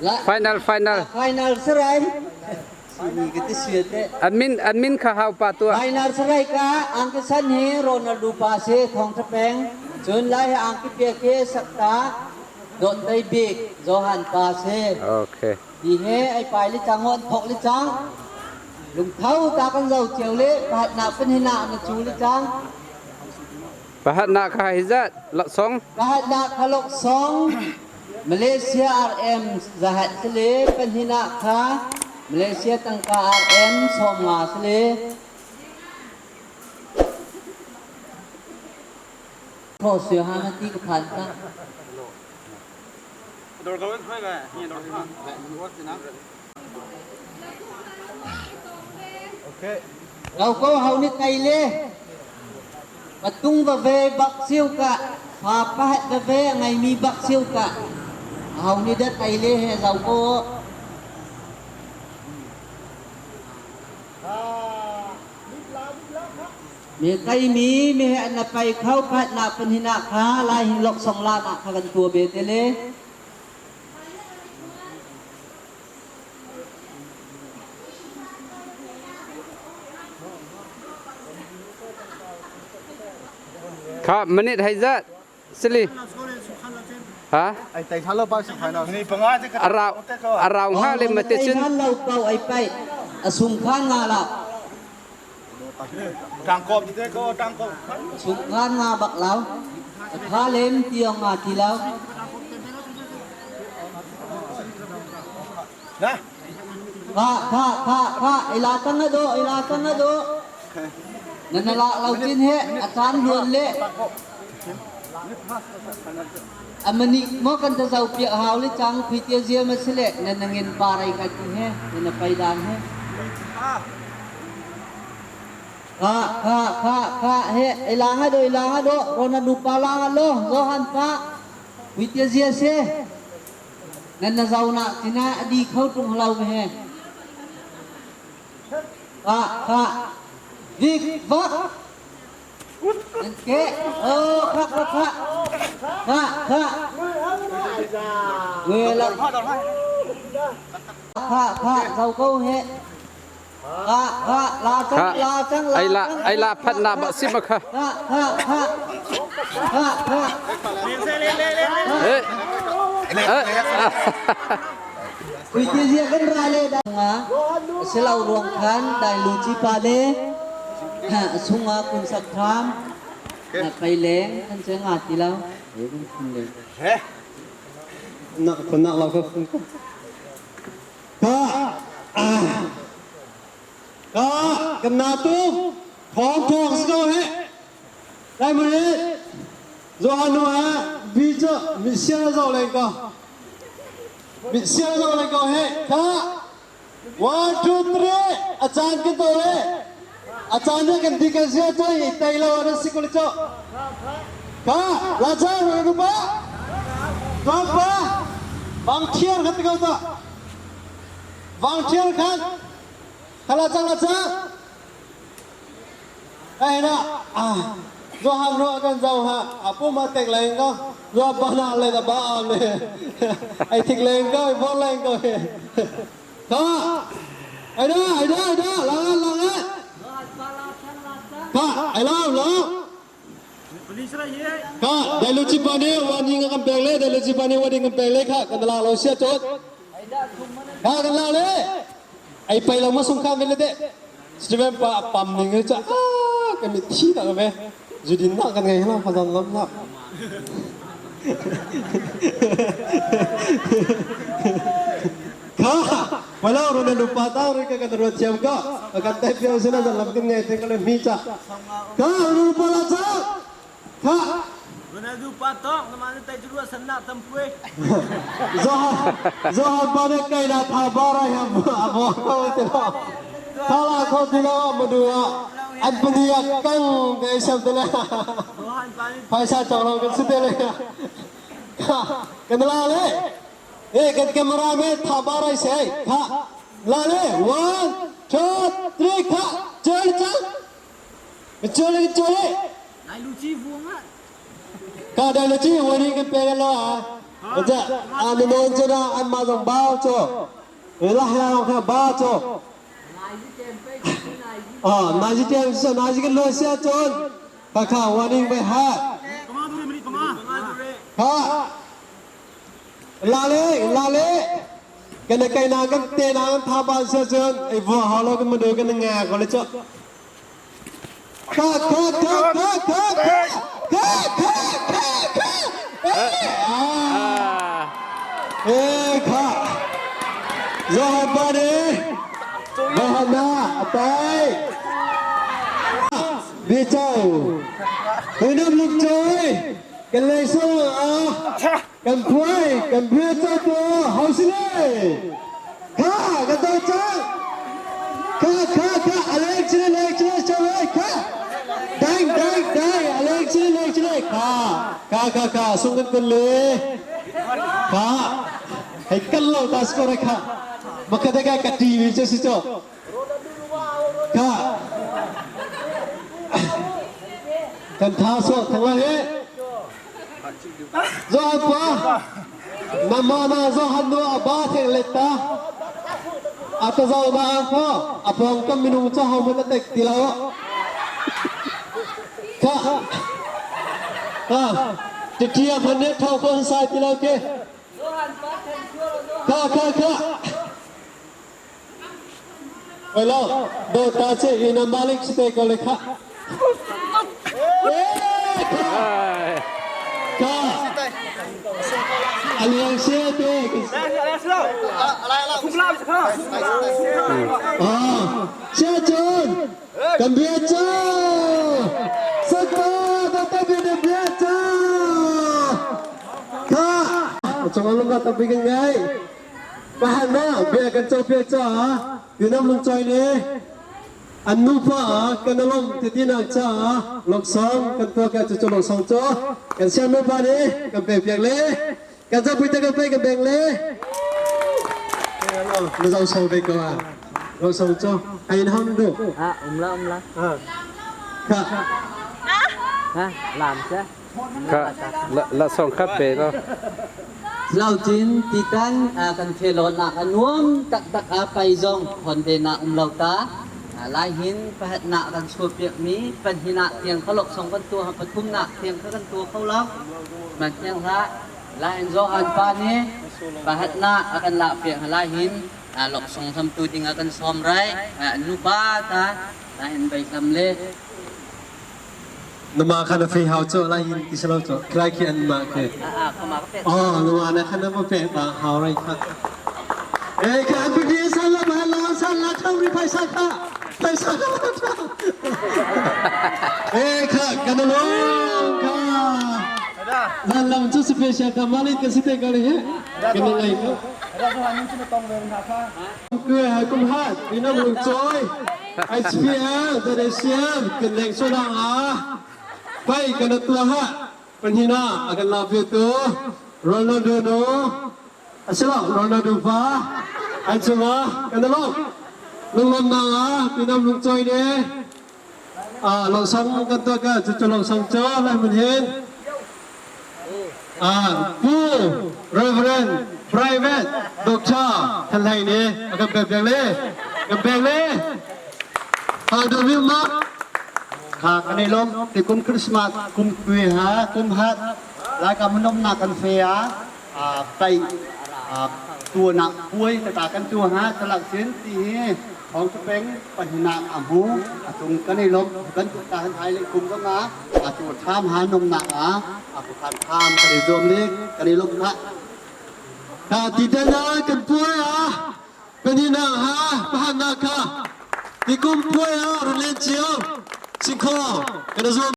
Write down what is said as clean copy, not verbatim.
Final final. Final sarai. Sini ka ti suat te. Admin admin kha hau pa tua. Final sarai ka angki san hi Ronaldo pa si thong tha peng. Cun lai hi angki pia ke sakta dot dai bik Johan pa si. Okay. Hi he ai pai li cang on thok li cang. Lungtho ta kan zo cio le pahat na pun hi na na chu li cang. Pahat na kha hi zat lak song. Pahat na kha lok song Malaysia RM zahat sile panhina kha Malaysia tangka RM 50 sile. Tho sia ha na ti ka phan ta. Rau ko hau ni tai le patung va ve bak siu ka fa pahat va ve ngai mi bak siu ka hau ni dat tai le he zau ko. Mi kai mi mi he an pai khau phat na pun hina kha lai hin lok song la na kha kan tua be te le. Kha minute hei zat sili. Ha? Ai tai thalo pa sa final. Ni panga te Arau arau ha le mate cun. Han lo ko ai pai asung khan nga la. Tang kop te ko tang kop. Sung khan nga bak lau. Tha lem tiong nga ti lau. Na. Kha kha kha kha ila tang do ila tang do. Nan la lau chin he achan luan le. Amani mo kan ta zau pia hau le chang phi tia zia ma sile nan nangin parai ka ti he nan pai dan he. Kha kha kha kha he ila nga do ila nga do rona nu pa la nga lo Johan pa phi tia zia se. Nan na zau na tina adi khau tung halau me he. Kha kha vik vak ke oh kha kha kha kha kha Người là kha kha zau ko he kha kha la Kha chang la chang la ai la chang ai la phat na ba sim kha. kha kha kha kha kha Eh. Eh. Ui tia zia kan ra le da nga selau ruang khan dai lu chi pa le ha sunga kun sak tham na pai leng kan che nga ti lau e kun khun le He. Nak nak lau ka ka ka kan na tu thong thong sko he lai mu ni zo hanu ha bi cho mi sia zo lai ko mi sia zo lai ko he ka 1 2 3 achan ke to le achan ne kan di kan sia cho i tai lo na sikul cho ka la cha ru pa pa pa bang thiar khat ko ta bang thiar khat khala chang la chang ai na à do ham ro kan zau ha apu ma tek leng ko do pa na le da ba am le ai thik leng ko ai bo leng ko ka ai da ai da ai da la la la ka ai la la ka dai lu chi pa ne wa ni nga kam pek le dai lu chi pa ne wa ding kam pek le kha kan la lo sia chot ka kan la le ai pai lo ma sung kha me le de Steven pa pam ning cha ka mi thi ta me judin na kan ngai la phazan lam na kha wala ro na lupa ta ro ka kan ro chiam ka kan tai piao sina zan lam kan ngai te ka le mi cha ka ro pa la cha kha Ronaldo pa tong naman tay jurua sanna tampue. zo zo pa ne kai na tha ba ra ya abo ko te lo tha la ko ti lo ma du an pa ni kang de sam te le Johan pa ni paisa chong lo kan su te le kha kan la le eh kan camera me tha ba ra se kha la le 1 2 3 kha chol chol chol chol Nai luchi vuang ah. ka dai lo chi wani kan pe lo a. Aja anu non chu na an ma zong bao cho. La ha kha ba cho. Ah, na ji tiang sa na ji kan lo sia chon. Ka kha warning by ha. Ha. La le la le. Kan kai na kan te na kan tha ba sia chon. Ai vo ha lo kan ma do kan nga ko le cho. Ka ka ka ka ka ka ka ka ka ka. Ah. Eh kha. Zohan pa ne. Zohan na atai. Bi châu. Hinam luk chơi. Kan lei so a. Kan phuai kan bia châu to hau si le. Kha kan to chang. Kha kha kha alek chile lek chile châu kha. Dang dang dang alek chile lek chile kha. Kha kha kha sung kan kun le. Kha. Hei kan lo ta skor kha. Makadaga ka TV che si cho. Kha. Kan tha so thang la he. Zo pa. Nama na zo han no aba theng let ta. Ata zo na ang pho. Apong kam minung cha ho mo ta tek ti lo. Kha. Ha. Titia phan ne thau ko sai ti lo ke. Kha kha kha. Oi lo, do ta che ina malik ste ko le kha. Eh kha. Ai. Kha. Aliang se te. Ah, sia chon. Kan bia cha. Sakpa ta ta bia de bia cha. Kha. Chong alung ka tapi kan ngai. Pahan na bia kan chau pia cha. Yunam lung choi ne. An nu pa kan alom te tin ang cha lok song kan to ka chu chu lok song cho kan siam nu pa ne kan pe piak le kan cha pui ta kan pe kan beng le na zau sau ve ko a lok song cho ai in hong du Ha, um la um la. kha Ha, làm chứ. Kha la la song kha pe lo. Lau chin titan kan phelon nak anuam tak tak a pai zong hon de na um lau ta lai hin pahat na kan chua piak mi pan hina tiang khalok song kan tua ha pathum na tiang kha kan tua khau lau man tiang ha lai in zo han pa ni pahat na akan la piak lai hin lok song tham tu ding akan som rai nu pa ta lai hin bai sam le nama kha na fe hau cho lai hin ti salo cho klai ki an ma ke a khama ka pe Oh, nama na kha na ma pe ba hau rai kha eh kha bi bi sa la ma la sa la kha ri pai sa kha pai sa kha eh kha kan lo kha lan lam chu special ka malik ka site ka le he kan ngai ko คือกุมฮัดนี่น้ำลุงจอย HPL แต่เดเซียมกันแรงโซดาอาไปกันตัวฮะปัญหาอากันลาเฟียตัวโรนัลโดโนอาศิลโรนัลโดฟ้าอันชมากันลงลุงลมนางอาพี่น้ำลุงจอยเนี่ยอ่าลองสังกันตัวกันจุดลองสังเจ้าแล้วมันเห็น ผู้ Reverend Private Doctor ท่านไหนนี่กับแบบอย่างนี้กับแบบนี้หาดูวิมา Kha kan i lom ti kum Christmas kum kwe ha kum hat lai ka munom na kan fe a pai tua na puai ta ta kan tua ha talak sin ti hi thong chu peng panhina a mu atung kan i lom kan tu ta han hai le kum ka nga a tu tham ha nom na a a ku tham tham kan i zom le kan i lom kha ถ้าติดนากันป่วยอ่ะเป็นที่นาฮะพานาคาที่กุมป่วยอ่ะเรียนเจียวสิงคโปร์กันซุ